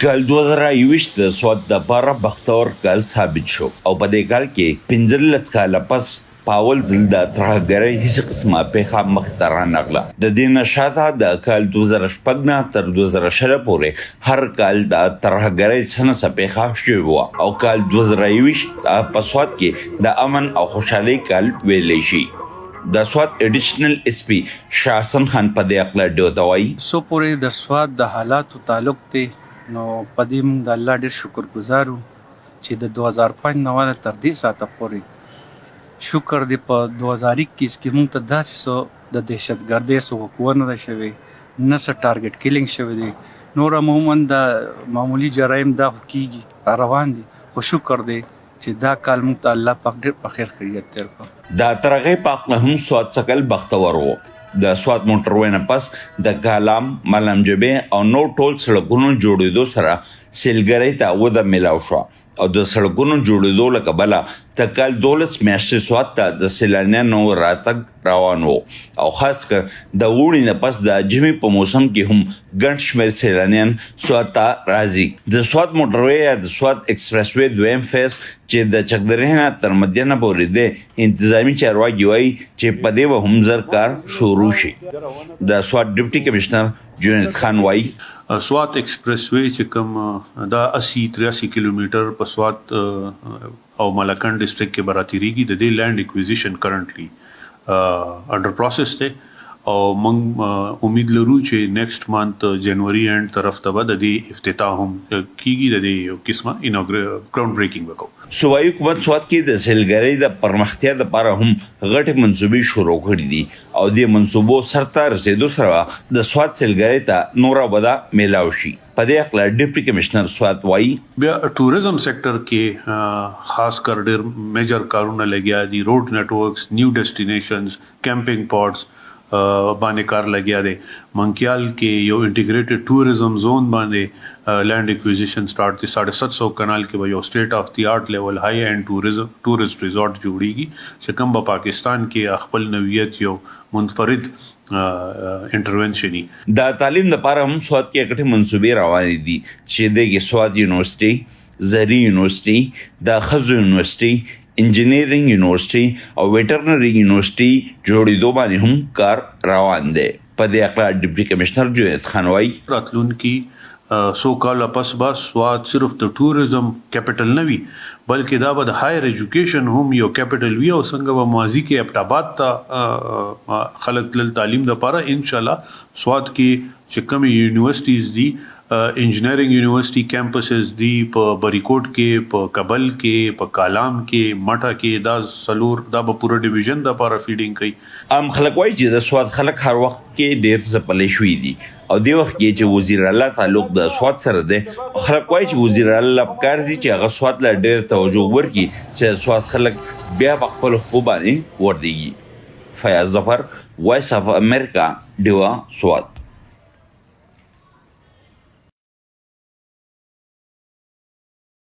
کال 2021 د سوات دپاره بختور کال ثابت شو او په دې کال کې 15 کاله پس په اول ځل د ترهګرۍ هیڅ قسمه پیښه مخې ته رانغله. د دې نه شاته د کال 2006 نه تر 2020 پورې هر کال د ترهګرۍ څه نه څه پیښه شوې وه او کال 2021 په سوات کې د امن او خوشحالۍ کال ویلی شي. د سوات ایډیشنل اس پي شاه حسن خان په دې هکله ډیوه ته وايي. څو پورې د سوات د حالاتو تعلق دی نو په دې مونږ د الله ډېر شکر ګزار یو چې د 2005 نه واله تر دې ساعته پورې شکر دی په 2021 کې مونږ ته داسې څه د دهشتګردۍ څه وقوع نه ده شوې، نه څه ټارګټ کیلینګ شوی دی. نور عموما د معمولي جرایم دا خو کیږي، روان دي، خو شکر دی چې دا کال مونږ ته الله پاک ډېر په خیر خیریت تېر کړ. د ترغۍ په هکله هم سوات څکل بختور وو. د سوات موټروې نه پس د کالام، ملم جبې او نور ټول سړکونو جوړېدو سره سیلګرۍ ته وده ملاو شوه او د سړکونو جوړېدو له کبله د کال 12 میاشتې سوات ته د سیلانیانو راتګ روان وو او خاص کر د اوړي نه پس د ژمي په موسم کې هم ګڼ شمېر سیلانیان سوات ته راځي. د سوات موټروې یا د سوات ایکسپریس وې دویم فیز چې د چکدرې نه تر مدینه پورې دی، انتظامي چارواکي وایي چې په دې به هم زر کار شروع شي. د سوات ډپټي کمشنر جنید خان وایي. سوات ایکسپریس وې چې کوم دا 80 83 کیلومتر په سوات او ملکنډ ډسټرکټ کې به راتېرېږي، د دې لینډ اکویزیشن کرنټلی انډر پروسس دی او موږ امید لرو چې نیکسټ منت جنوري اینډ طرف ته به د دې افتتاح هم کیږي، د دې یو قسمه ګراوند بریکینګ به کوو. صوبایي حکومت سوات کې د سیلګرۍ د پرمختیا لپاره هم غټې منصوبې شروع کړې دي او دې منصوبو سرته رسېدو سره به د سوات سیلګرۍ ته نوره وده میلاو شي. په دې هکله ډپټي کمشنر سوات وایي. بیا ټورزم سیکټر کې خاص کر ډیر میجر کارونه لګیا دي، روډ نیټورکس، نیو ډیسټینیشنز، کیمپینګ پاډز باندې کار لګیا دی. منکیال کې یو انټیګریټډ ټورزم زون باندې لینډ اکویزیشن سٹارټ دی. 750 کنال کې به یو سټیټ اف دی آرټ لیول های اینډ ټورسټ ریزورټ جوړیږي چې کوم به پاکستان کې خپل نوعیت یو منفرد انټرونشن. د تعلیم لپاره هم سوات کې غټې منصوبې روانې دي چې دې کې سوات یونیورسټي، زرعي یونیورسټي، د ښځو یونیورسټي، انجینیرینګ یونیورسټي او ویټرنري یونیورسټي جوړېدو باندې هم کار روان دی. په دې هکله ډپټي کمشنر جنید خان وایي. راتلونکي څو کاله پس به سوات صرف د ټورزم کیپټل نه وي، بلکې دا به د هایر ایجوکیشن هم یو کیپټل وي او څنګه به ماضي کې ایبټ آباد ته خلک تلل تعلیم لپاره، ان شاء الله سوات کې چې کومې یونیورسټیز دي، انجینیرینګ یونیورسټي کیمپسز دي، په بریکوټ کې، په کبل کې، په کالام کې، مټه کې، دا څلور دا به پوره ډیویژن د لپاره فیډینګ کوي. عام خلک وایي چې د سوات خلک هر وخت کې ډیر ځپلی شوي دي او دې وخت کې چې وزیر اعلی تعلق د سوات سره دی، خلک وایي چې وزیر اعلی له پکار دي چې هغه سوات له ډېر توجه ورکړي چې د سوات خلک بیا په خپلو پښو باندې وردیږي. فیاض ظفر، وایس اف امریکا، ډیوه، سوات.